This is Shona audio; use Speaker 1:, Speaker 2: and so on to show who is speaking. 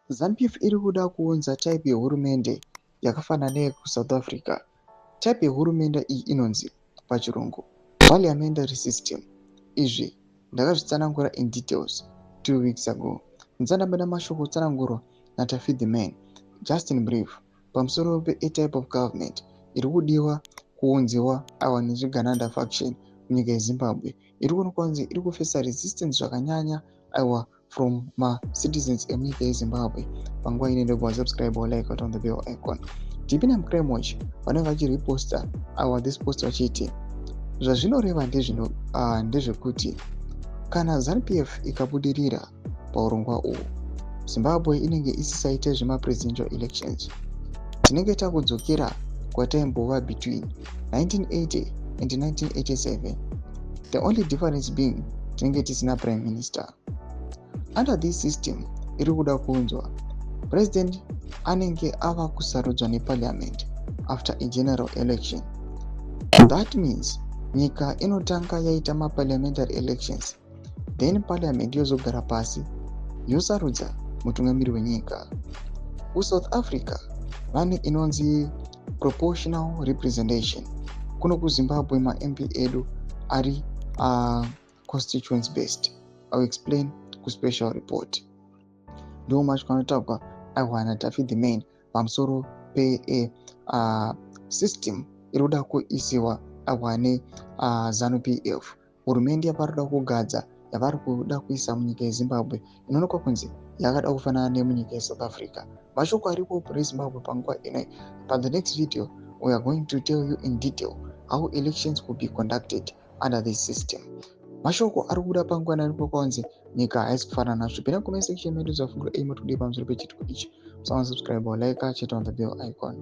Speaker 1: ZANU-PF iri kuda kuunza type yehurumende yakafanana neyekuSouth Africa. Type yehurumende iyi inonzi pachirungu parliamentary system. Izvi ndakazvitsanangura in details 2 weeks ago. Ndisandapinda mashoko kutsanangurwa naTafi the Man, just in brief, pamusoro peatype of government iri kudiwa kuunziwa aiwa nezvigananda faction munyika yeZimbabwe, iri kuonekwa kunzi iri kufesa resistance zvakanyanya aiwa from macitizens emunyika yeZimbabwe. Panguva ino ndobva subscribe or like on the bell icon. Tipinda muCrime Watch, vanenge vachiriposta aiwa this post vachiti zvazvinoreva ndezvekuti kana ZANU-PF ikabudirira paurongwa uhwu, Zimbabwe inenge isisaite zvemapresidential elections. Tinenge takudzokera kwataimbova between 1980 and 1987, the only difference being tinenge tisina prime minister. Under this system iri kuda kuunzwa, president anenge ava kusarudzwa neparliament after a general election. That means nyika inotanga yaita maparliamentary elections, then parliament yozogara pasi yosarudza mutungamiri wenyika. KuSouth Africa vane inonzi proportional representation. Kuno kuZimbabwe maMP edu ari constituency based. I will explain kuspecial report. Ndo mashoko anotaurwa aiwa naTafi the Man pamusoro pesystem iri kuda kuisiwa aiwa neZANU PF, hurumende yavari kuda kugadza, yavari kuda kuisa munyika yeZimbabwe, inoonekwa kunzi yakada kufanana nemunyika yeSouth Africa. Mashoko aripo reZimbabwe panguva ino. Pa the next video we are going to tell you in detail how elections will be conducted under this system. Mashoko ari kubuda panguva ino aripo kwanzi nyika haisi kufanana nazvo. Pinda comment section medu, dzafungura aimo today pamusoro pechitiko ichi. Musama subscribe or like, chete on the bell icon.